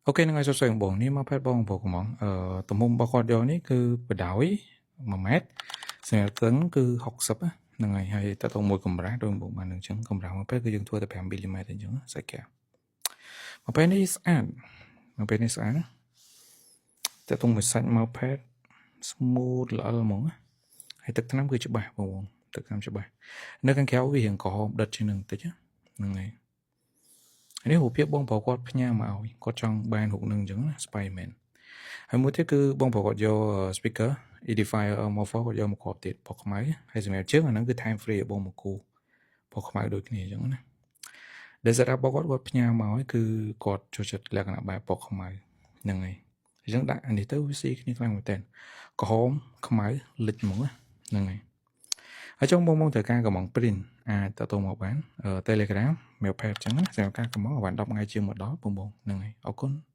OK ហ្នឹងហើយសួស្តីបងនេះមកផេតបងប្រុសកំងអឺទំហំរបស់គាត់យកនេះគឺបដោយ1ម៉ែត្រសម្រាប់តឹងគឺ60ហ្នឹងហើយហើយតទៅមួយកម្រាស់ដូចបងបាននឹងអញ្ចឹងកម្រាស់មកពេលគឺយើងធ្វើតែ5មីលីម៉ែត្រអញ្ចឹងសាច់កែវមកពេលនេះស្អាតមកពេលនេះស្អាតតទៅមួយសាច់មកផេត smooth ល្អហ្មងហើយទឹកថ្នាំគឺច្បាស់បងបងទឹកថ្នាំច្បាស់នៅខាងក្រៅវារៀងក្រហមដិតជាងនឹងបន្តិចហ្នឹងហើយនេះរូបភាពបងប្រុសគាត់ផ្ញើមកឲ្យគាត់ចង់បានរូបនឹងអញ្ចឹងណា Spiderman ហើយមួយទៀតគឺបងប្រុសគាត់យក speaker Edifier M4 គាត់យកមកគ្រាប់ទៀតពណ៌ខ្មៅហើយសម្រាប់ជើងអាហ្នឹងគឺ time free បងមកគូពណ៌ខ្មៅដូចគ្នាអញ្ចឹងណាដែល setup របស់គាត់គាត់ផ្ញើមកឲ្យគឺគាត់ចូលចិត្តលក្ខណៈបែបពណ៌ខ្មៅហ្នឹងហើយអញ្ចឹងដាក់អានេះទៅវាស៊ីគ្នាខ្លាំងមែនតើក្រហមខ្មៅលិចហ្មងហ្នឹងហើយហើយចង់បងមកត្រូវការកំង print អាចតទៅមកបាន Telegram មេ page អញ្ចឹងណាសម្រាប់ការកំងឲ្យបាន10ថ្ងៃជាងមកដល់បងបងហ្នឹងហើយអរគុណ។